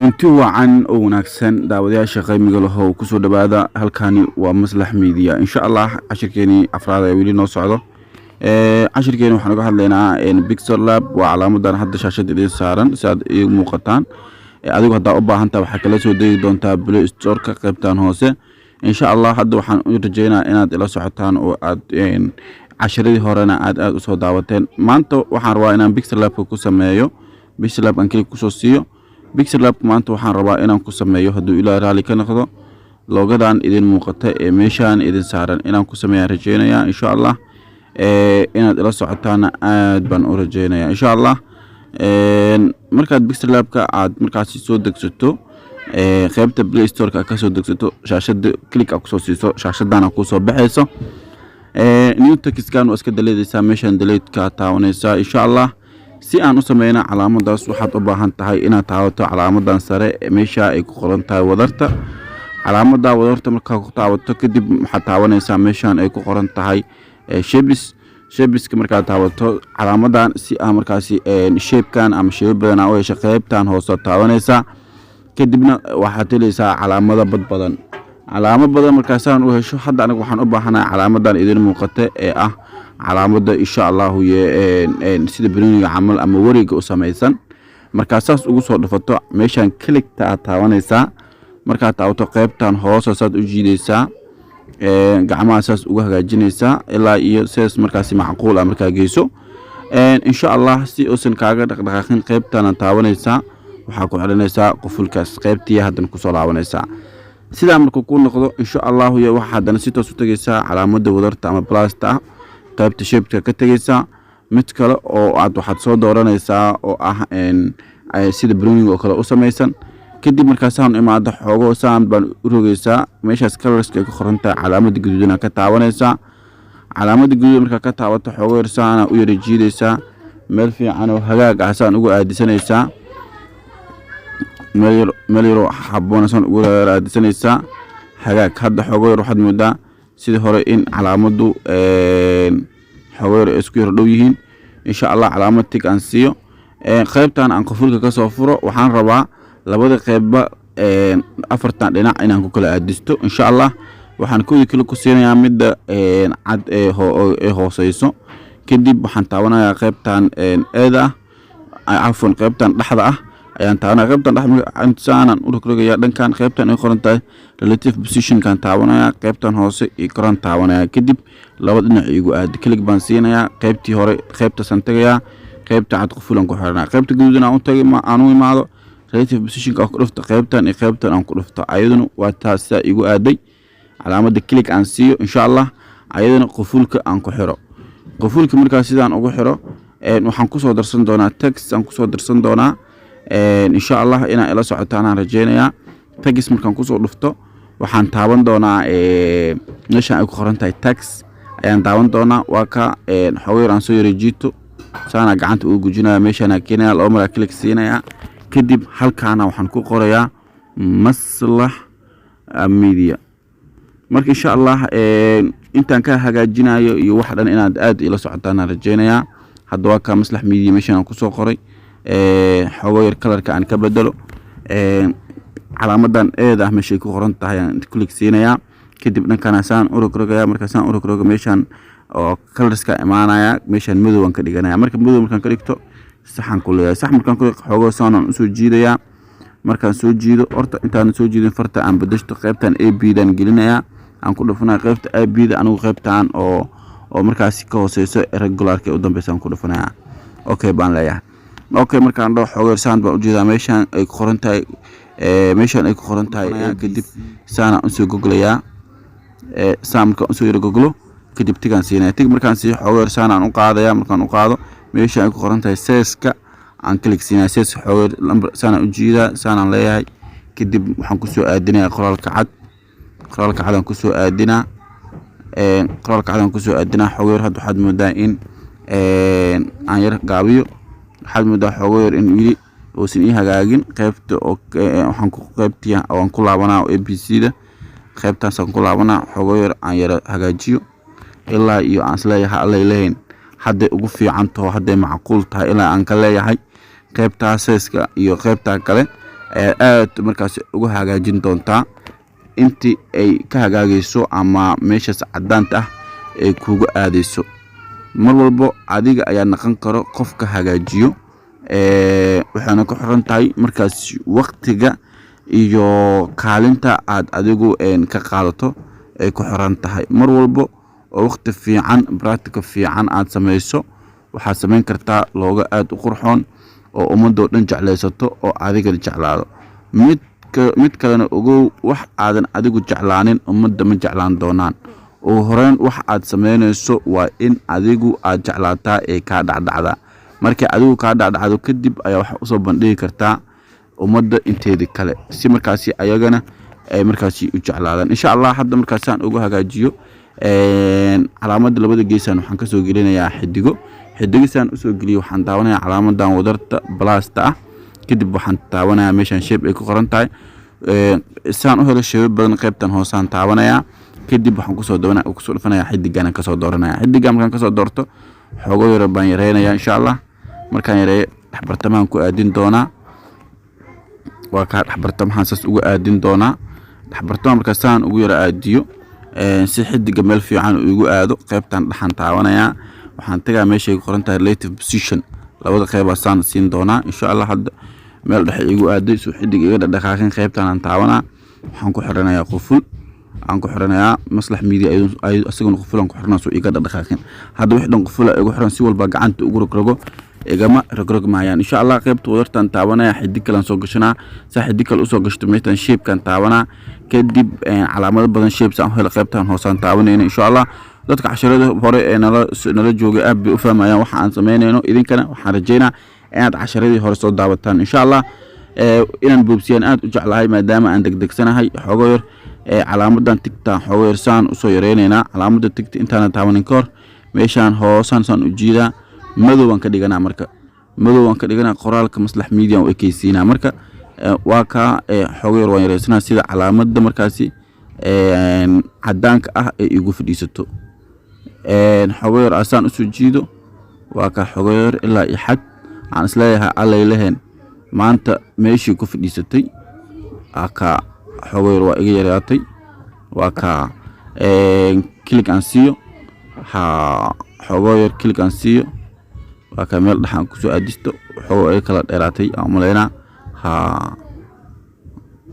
Inti wacan oo wanaagsan, daawadayaasha qiimiga lahow, kusoo dhawaada. Halkani waa Maslax Media. Insha Allah cashirkeenii afraad ee weli noo socdo. Cashirkeeni waxaan uga hadlaynaa Pixel Lab. Waa calaamadan hadda shaashada idiin saaran si aad iigu muuqataan. Adigu haddaa u baahan tahay, waxaa kala soo degi doontaa Play Storeka qaybtan hoose. Insha Allah hadda waxaan u rajeynaa inaad ila socotaan oo aad cashiradii horena aad aad usoo daawateen. Maanta waxaan rabaa inaan Pixel Labka ku sameeyo. Pixel Lab aan keli kusoo siiyo. Pixel Lab maanta waxaan rabaa inaan ku sameeyo, hadduu Ilaah raali ka noqdo, logodan idin muuqata ee meeshaan idin saaran inaan ku sameeyaan rajeynayaa. Insha Allah inaad ila socotaana aad baan u rajeynaya. Insha Allah markaad Pixel Labka aad markaasi soo degsato, qaybta Play Storeka aad kasoo degsato, shaashada click aad kusoo siiso, shaashadana kusoo baxayso. New textkan waa iska deleteeysaa, meeshaan deleteka taabanaysaa. Insha Allah si aan u sameyna calaamadaas, waxaad u baahan tahay inaad taabato calaamadan sare ee meesha ay ku qoran tahay wadarta. Calaamada wadarta markaa ku taabato kadib, waxaad taabanaysaa meeshaan ay ku qoran tahay shapes. Shapeska markaad taabato, calaamadan si aa markaasi shapekan ama shape badan aa u hesho, qeybtan hoose taabanaysaa. Kadibna waxaad helaysaa calaamado bad badan, calaamo badan markaasaan u hesho. Hadda aniga waxaan u baahanahay calaamadan idin muuqata ee ah calaamada, insha Allahu, sida banooniga camal ama wareega u samaysan. Markaa saas ugu soo dhufato, meeshaan clickta aad taabanaysaa. Markaad taabato, qeybtan hoose saad u jiidaysaa, gacmaha saas uga hagaajinaysaa ilaa iyo sidaas markaasi macquul ah markaa geyso. Insha Allah si uusan kaaga dhaqdhaqaaqin, qeybtana taabanaysaa, waxaa ku xiranaysaa qufulkaas. Qeybtii haddana kusoo laabanaysaa. Sidaa markuu ku noqdo, insha Allahu, waxaa haddana si toos u tegeysaa calaamada wadarta ama plusta ah. Qaybta shapeka ka tegeysaa, mid kale oo aad waxaad soo dooranaysaa oo ah sida browning oo kale u samaysan. Kadib markaasaan imaado, xoogo saan baan u rogeysaa. Meeshaas colorska ay ku qoran tahay calaamada gaduudana ka taabanaysaa. Calaamada gaduudan markaa ka taabato, xoogo yar saana u yara jiidaysaa, meel fiican oo hagaag ah saan ugu aadisanaysaa, meel yar, meel yaroo haboona saan ugu yara aadisanaysaa. Hagaag, hadda xoogo yar waxaad moodaa sidii hore in calaamadu xoogo yar ay isku yar dhow yihiin. Insha Allah calaamad tick aan siiyo, qaybtan aan qofulka kasoo furo. Waxaan rabaa labada qeybba, afartan dhinac, inaan ku kala aadisto. Insha Allah waxaan koodi kale ku siinayaa midda cad ee hooseyso. Kadib waxaan taabanayaa qaybtan eeda ah, cafwan, qaybtan dhexda ah ayaan taabanaya. Qaybtan dhex saanaan u rogrogaya dhankan. Qaybtan ay qoran tahay relative positionkan taabanaya, qaybtan hoose iyo koran taabanaya. Kadib laba dhinac igu aadi, click baan siinayaa. Qaybtii hore qaybtaasaan tegayaa, qaybta cad qufulan ku xiranaya. Qaybta gaduudan aan u tagay, aan u imaado, relative positionka aan ku dhufto, qaybtan iyo qaybtan aan ku dhufto. Ayaduna waa taas, sidaa igu aaday. Calaamada click aan siiyo. Insha Allah ayadana qufulka aan ku xiro. Qufulka markaas sidaan ugu xiro, waxaan kusoo darsan doonaa text aan kusoo darsan doonaa. Insha Allah inaa ila socotaan aan rajeynayaa. Text markaan kusoo dhufto, waxaan taaban doonaa meeshaan ay ku qoran tahay text ayaan taaban doonaa. Waa ka xoogo yar aan soo yara jiito, saanaa gacanta ugu gujinaya, meeshaana keenaya, laba maraa click siinaya. Kadib halkaana waxaan ku qorayaa Maslax Media. Marka insha Allah intaan ka hagaajinayo iyo wax dhan, inaad aad ila socotaan aan rajeynayaa. Hadda waa kaa Maslax Media meeshaan aan kusoo qoray. Xoogo yar colorka aan ka bedelo. Calaamadan eeda ah meeshay ku qoran tahay aan click siinayaa. Kadib dhankana saan u rogrogaya. Markaa saan u rogrogo, meeshaan oo colorska imaanaya, meeshaan madow aan ka dhiganaya. Marka madow markaan ka dhigto, saxan ku leeyahay. Sax markaan ku xoogo saanaan usoo jiidayaa. Markaan soo jiido, horta intaan soo jiidin, farta aan bedeshto. Qaybtan A B dan gelinayaa, aan ku dhufanaya qaybta A B da. Anigu qaybtan oo markaasi ka hooseyso regularka u dambeysa aan ku dhufanaya. Okay baan leeyahay. Okay markaan dhaho, xoogo saan baan ujeedaa meeshaan ay ku qoran tahay, meeshaan ay ku qoran tahay. Kadib saanaan usoo goglayaa. Saan markaan usoo yaro goglo, kadib tick aan siinaya. Tick markaan siiyo, xoogo yar saanaan u qaadaya. Markaan u qaado, meesha ay ku qoran tahay sizeka aan click siinaya. Sizeka xoogo yar lambar saanaan u jiidaa, saanaan leeyahay. Kadib waxaan kusoo aadinayaa qoraalka cad. Qoraalka cad aan kusoo aadinaa, qoraalka cad aan kusoo aadinaa. Xoogo yar hadda waxaad moodaa in aan yar gaabiyo. Waxaad moodaa xoogo yar in weli uusan ii hagaagin. Qaybta oo waxaan ku qaybtii waan ku laabanaa oo A B C da qaybtaasaan ku laabanaa. Xoogo yar aan yara hagaajiyo ilaa iyo aan isleeyahay allay leeyahin hadday ugu fiican taho, hadday macquul tahay, ilaa aan ka leeyahay qaybtaa sizeka iyo qaybtaa kale. Ayaa aad markaasi uga hagaajin doontaa intii ay ka hagaagayso ama meeshaas cadaanta ah ay kugu aadayso. Mar walbo adiga ayaa naqon karo qofka hagaajiyo. Waxayna ku xiran tahay markaas waqtiga iyo kaalinta aad adigu ka qaadato ay ku xiran tahay. Mar walbo oo waqti fiican, practical fiican aad sameyso, waxaad sameyn kartaa logo aad u qurxoon oo ummadoo dhan jeclaysato oo adiga jeclaado. Mid kalena ogow, wax aadan adigu jeclaanin ummadda ma jeclaan doonaan. Ugu horeyn, wax aad sameynayso waa in adigu aad jeclaataa ee kaa dhacdhacdaa. Markii adigu kaa dhacdhacdo kadib ayaa waxa usoo bandhigi kartaa ummadda inteeda kale, si markaasi ayagana ay markaasi u jeclaadaan, insha Allah. Hadda markaasaan ugu hagaajiyo calaamadda labada geesaan, waxaan kasoo gelinayaa xidigo. Xidigisaan usoo geliyo, waxaan daawanayaa calaamadan wadarta plusta ah. Kadib waxaan taabanayaa meeshaan shape ay ku qoran tahay. Saan u helo shape badan, qaybtan hoosaan taabanayaa. Kadib waxaan kusoo dawana kusoo dhufanayaa xidigan, kasoo dooranaya xidigan. Markaan kasoo doorto, xoogo yaro baan yareynayaa, insha Allah. Markaan yareeyo, dhexbartamahan ku aadin doonaa. Waa kaa, dhexbartamahan saas uga aadin doonaa. Dhexbartamaha markaa saan ugu yaro aadiyo, si xidiga meel fiican uu igu aado, qaybtan dhexan taabanayaa. Waxaan tagaa meeshay ku qoran tahay relative position. Labada qeybaa saan siin doonaa, insha Allah. Hadda meel dhexe igu aaday, suu xidig iga dhaqaaqin. Qaybtan aan taabanaa, waxaan ku xiranayaa quful aan ku xiranayaa Maslax Media. Isaguna quful aan ku xiranaa suu iga dhaqaaqin. Hadda wixii dhan qufula igu xiran, si walba gacanta ugu rogrogo igama rogrog maayaan, insha Allah. Qaybta wadartaan taabanaya, xidig kalan soo gashanaa. Saa xidig kale usoo gashto, meeshan shapekan taabanaa. Kadib calaamado badan, shapes aan helo, qaybtan hoosaan taabanayna, insha Allah. Dadka casharada hore ee nala joogay aad bay u fahmayaan waxa aan samaynayno. Idinkana waxaan rajeynaa inaad casharadii hore soo daawataan, insha Allah. Inaan boobsiyaan aad u jeclahay maadaama aan degdegsanahay xoogo yar. Calaamadan ticktaan xoogo yar saan usoo yareynaynaa. Calaamada tickta intaana taabanin ka hor, meeshaan hoosaan saan u jiidaa, madow aan ka dhiganaa. Marka madow aan ka dhiganaa, qoraalka Maslax Media u ekeysiinaa. Marka waa kaa, xoogo yar waan yareysanaa sida calaamada markaasi cadaanka ah ay igu fadhiisato. Xoogo yar asaan usoo jiido. Waa kaa, xoogo yar ilaa iyo xad waxaan isleeyahay allay leheen maanta meeshii ku fadhiisatay. Waa kaa, xoogo yar waa iga yaraatay. Waa kaa, click aan siiyo. Ha, xoogo yar click aan siiyo. Waa kaa, meel dhexaan kusoo aadisto. Xoogo iga kala dheeraatay aan umaleynaa. Ha,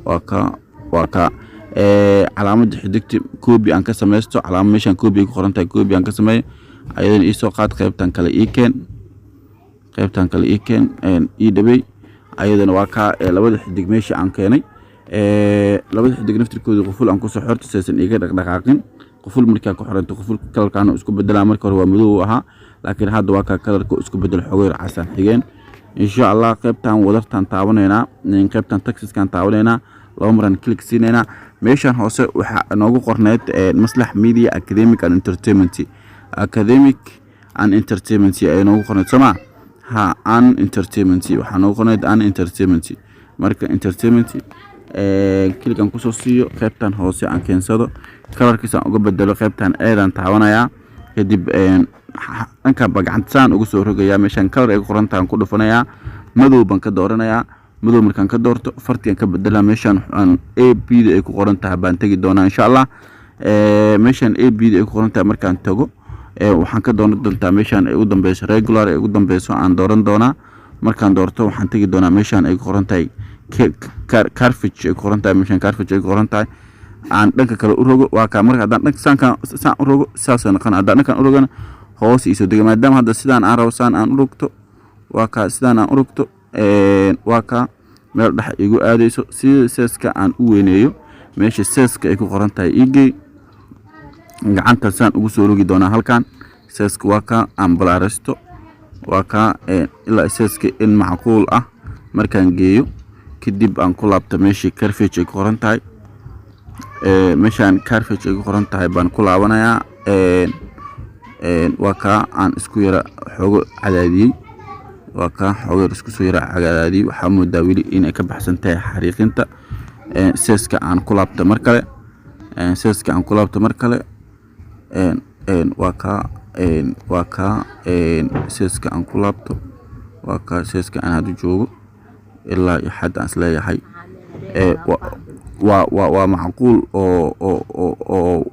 waa kaa, waa kaa. Calaamadda xidigta copy aan ka sameysto. Calaamad meeshaan copy ay ku qoran tahay, copy aan ka sameeyo. Ayadana iisoo qaad, qaybtan kale ii keen, qaybtan kale ii keen, ii dhawey. Ayadana waa kaa, labada xidig meeshii aan keenay. Labada xidig naftirkooda quful aan kusoo xorto saysan iga dhaqdhaqaaqin. Quful markaa ku xiranto, quful colorkaana isku bedelaa. Marka hore waa madow uu ahaa, laakiin hadda waa kaa, colorka isku bedel, xoogo yar casaan xigeen, insha Allah. Qaybtan wadartaan taabanaynaa, qaybtan textiskan taabanaynaa, laba maraan click siinaynaa. Meeshan hoose waxaa inoogu qorneyd Maslax Media Academic and Entertainment. Academic and Entertainment ay inoogu qorneyd, sooma? Ha, an entertainment waxaa noogu qorneyd, an entertainment. Marka entertainment clickan kusoo siiyo, qaybtan hoose aan keensado, colorkiisa aan uga bedelo. Qaybtan eedaan taabanayaa. Kadib dhankan baa gacanta saan uga soo rogayaa. Meeshaan color ay ku qoran tahay aan ku dhufanayaa, madow baan ka dooranayaa. Madow markaan ka doorto, fartigan ka bedelaa. Meeshaan aan A B da ay ku qoran tahay baan tegi doonaa, insha Allah. Meeshaan A B da ay ku qoran tahay markaan tago, waxaan ka dooran doontaa meeshaan ay ugu dambeyso, regular ay ugu dambeyso aan dooran doonaa. Markaan doorto, waxaan tegi doonaa meeshaan ay ku qoran tahay curvature ay ku qoran tahay. Meeshaan curvature ay ku qoran tahay aan dhanka kale u rogo. Waa kaa. Marka haddaan dhanka saankan saan u rogo, saasoo noqon. Haddaan dhankan u rogona, hoos iisoo dega. Maadaama hadda sidaan aan rabo saan aan u rogto, waa kaa, sidaan aan u rogto, waa kaa, meel dhex igu aadeyso. Sida sizeka aan u weyneeyo, meesha sizeka ay ku qoran tahay iigey. Gacanta saan ugu soo rogi doonaa halkan. Sizeka waa kaa, aan balaaristo. Waa kaa, ilaa sizeka in macquul ah markaan geeyo, kadib aan ku laabto meeshii curvature ay ku qoran tahay. Meeshaan curvature ay ku qoran tahay baan ku laabanayaa. Waa kaa, aan isku yara xoogo cadaadiyey. Waa kaa, xoogo yar isku soo yara cadaadiyey. Waxaa moodaa weli inay ka baxsan tahay xariiqinta. Sizeka aan ku laabto mar kale, sizeka aan ku laabto mar kale. Waa kaa, waa kaa, sizeka aan ku laabto. Waa kaa, sizeka aan hadda joogo ilaa iyo xad aan isleeyahay. Waa macquul oo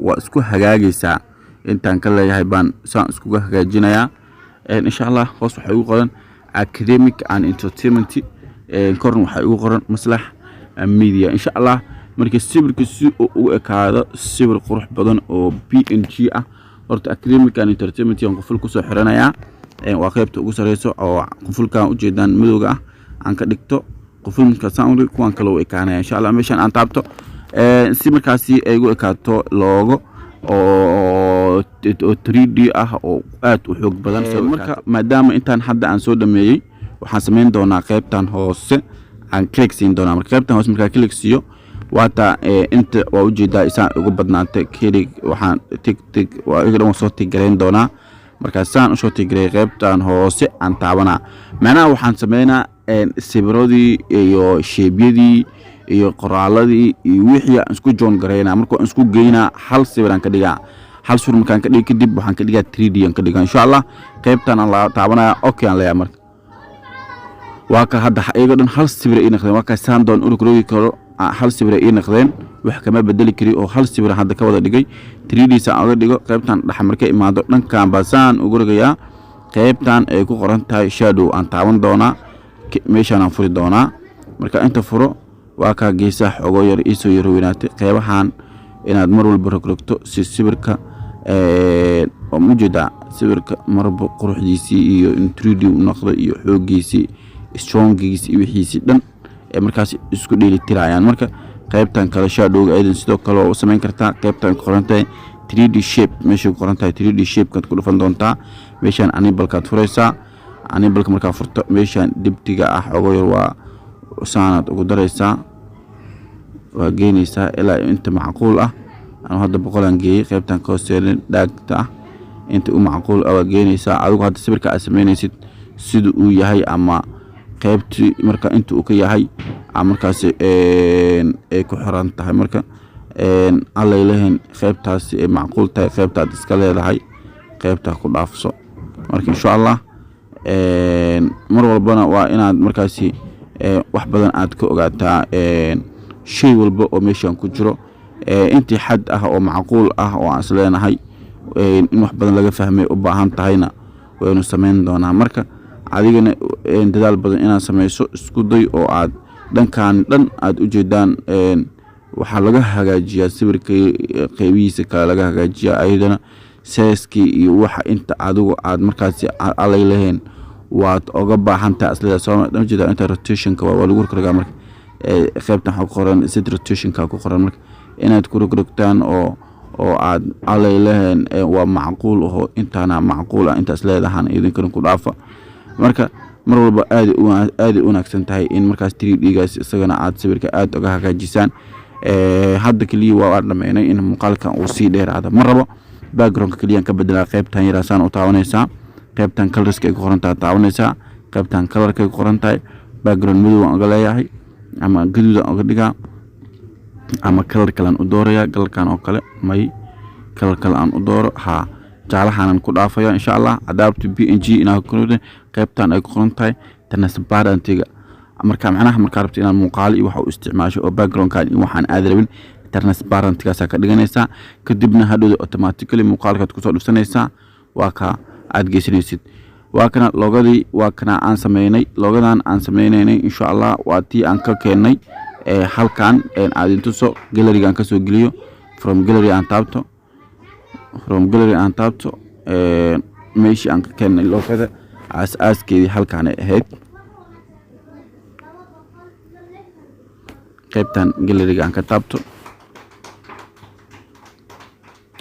waa isku hagaagaysaa. Intaan ka leeyahay baan saan iskuga hagaajinayaa, insha Allah. Hoos waxaa igu qoran Academic and Entertainment, korna waxaa igu qoran Maslax Media, insha Allah. Marka sawirka si uu ugu ekaado sawir qurux badan oo PNG ah, horta Academic and Entertainment aan quful kusoo xiranayaa. Waa qaybta ugu sareyso oo qufulkan ujeedaan madowga ah aan ka dhigto quful. Markaasaan u kuwan kale u ekaanaya, insha Allah. Meeshaan aan taabto si markaasi ay ugu ekaato logo oo 3D ah oo aad u xoog badan. Marka maadaama intaan hadda aan soo dhameeyey, waxaan samayn doonaa qaybtan hoose aan click siin doonaa. Marka qaybtan hoose markaa click siiyo, waata inta waa ujeedaa isaan ugu badnaatay. Click waxaan tick tick waa iga dhan soo tick garayn doonaa. Markaa saan usoo tick garay, qaybtan hoose aan taabanaa. Macnaha waxaan sameynaa sawiradii iyo shape-yadii iyo qoraaladii iyo wixii aan isku join garaynaa. Marka waan isku geynaa, hal sawir aan ka dhigaa. Hal sawir markaan ka dhigi kadib, waxaan ka dhigaa 3D aan ka dhigaa, insha Allah. Qaybtan aan taabanaya, okay aan leeyahay. Marka waa ka hadda iyaga dhan hal sawir ii noqdeen. Waa ka saan doon urug rogi karo, hal sawir ii noqdeen, wax kama bedeli kari oo hal sawir hadda ka wada dhigay, 3D saan oga dhigo. Qaybtan dhex marka imaado, dhankan baa saan ugu rogayaa. Qaybtan ay ku qoran tahay shadow aan taaban doonaa, meeshaan aan furi doonaa. Marka inta furo, waa kaa geesaha xogoo yar iisoo yaro weynaatay. Qeybahan inaad mar walba rogrogto si sawirka oo mujeedaa sawirka marba quruxdiisii iyo in 3D u noqdo iyo xooggiisii, strong-giisi iyo wixiisii dhan ee markaas isku dheeli tirayaan. Marka qaybtan kale shadow-ga aydan sidoo kale waa u samayn kartaa. Qaybtan ku qoran tahay 3D shape, meeshay ku qoran tahay 3D shape-kaad ku dhufan doontaa. Meeshaan enable-kaad furaysaa. Enable-ka markaa furto, meeshaan depth-iga ah xogo yar waa saanaad ugu daraysaa, waa geynaysaa ilaa inta macquul ah. Anu hadda 100-aan geeyey. Qaybtan ka hooseeya dhaagta ah inta u macquul ah waa geynaysaa. Adigu hadda sawirka aad samaynaysid sida uu yahay ama qaybtii marka inta uu ka yahay markaasi ay ku xiran tahay. Marka allay lehen qaybtaasi ay macquul tahay, qaybtaad iska leedahay, qaybtaa ku dhaafso. Marka insha Allah, mar walbana waa inaad markaasi wax badan aad ka ogaataa shay walba oo meeshan ku jiro. Intii xad ah oo macquul ah oo aan isleenahay in wax badan laga fahmay u baahan tahayna waynu samayn doonaa. Marka adigana dadaal badan inaad samayso isku day oo aad dhankan dhan aad ujeedaan. Waxaa laga hagaajiyaa sawirka qeybihiisa kale laga hagaajiyaa, ayadana seeskii iyo waxa inta adigu aad markaasi alay lahayn waad oga baahantahay asleeda. Soo ujeeda inta rotation-ka waa lagu rogrogaa. Marka qaybtan waxaa ku qoran set rotation-ka ku qoran. Marka inaad ku rogrogtaan oo aad alay lahayn waa macquul aho, intaana macquul ah intaas leedahan idinkana ku dhaafa. Marka mar walba aad aaday u wanaagsan tahay in markaas 3D-gaas isagana aad sawirka aad uga hagaajisaan. Hadda keliya waa aan dhameynay. In muuqaalkan uu sii dheeraado ma rabo. Background-ka keliyaan ka bedelaa. Qaybtan yaraasaan u taabanaysaa, qaybtan colors-ka ay ku qoran tahay taabanaysaa, qaybtan color-ka ay ku qoran tahay. Background madow aan uga leeyahay ama gaduud aan uga dhigaa ama color kale aan u doorayaa, color-kan oo kale may, color kale aan u dooro. Haa, jaalahanan ku dhaafaya, insha Allah. Cadaabta PNG inaa qaybtan ay ku qoran tahay transparent-iga. Marka macnaha markaa rabto inaad muuqaalo iyo waxa u isticmaasho oo background-kan iyo waxaan aad rabin, transparent-gaasaa ka dhiganaysaa. Kadibna hadhowda automatically muuqaalkaad kusoo dhufsanaysaa, waa ka aad geysanaysid. Waa kana logo-gadii, waa kana aan sameynay. Logo-gadan aan sameynaynay, insha Allah, waa tii aan ka keennay halkan aad intuso gallery-gaan kasoo geliyo. From gallery aan taabto, from gallery aan taabto. Meeshii aan ka keennay logo-gada aas-aaskeedii halkaan ay ahayd. Qaybtan gallery-ga aan ka taabto,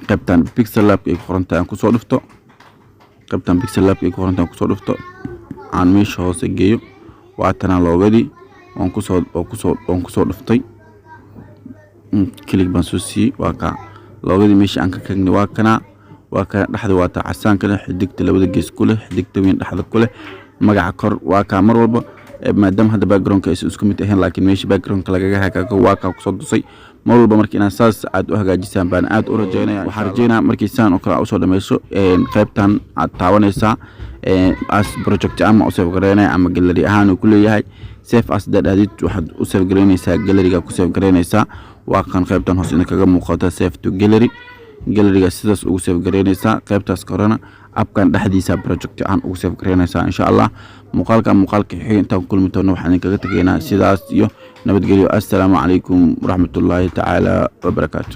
qaybtan Pixel Lab ay ku qoran tahay aan kusoo dhufto, qaybtan Pixel Lab ay ku qoran tahay aan kusoo dhufto, aan meesha hoose geeyo. Waa tanaa logo-gadii waan kusoo oo kusoo waan kusoo dhuftay, click baan soo siiyey. Waa kaa logo-gadii meeshii aan ka kegnay, waa kanaa, waa kana. Dhexda waa taa casaanka leh, xidigta labada gees ku leh, xidigta weyn dhexda ku leh, magaca kor waa kaa. Mar walba maadaama hadda background-ka aysan isku mid ahayn, laakiin meesha background-ka lagaga hagaago waa kaa kusoo dusay. Mar walba marka inaad saas aad u hagaajisaan baan aad u rajeynaya. Waxaan rajeynaya markii saan oo kale aad usoo dhameyso, qaybtan aad taabanaysaa as project ama u save gareynaya ama gallery ahaan uu ku leeyahay. Save as hadaad dhahdid, waxaad u save garaynaysaa galleryga, ku save garaynaysaa. Waa kan qaybtan hoos idinkaga muuqata, save to gallery. Galleryga sidaas ugu save garaynaysaa. Qaybtaas korena appkan dhexdiisa project ahaan ugu save garaynaysaa, insha Allah. Muuqaalka muuqaalka xiga intaan ku kulmi doono, waxaan idinkaga tegaynaa sidaas iyo nabadgelyo. Assalaamu calaykum waraxmatullaahi tacaala wabarakaatu.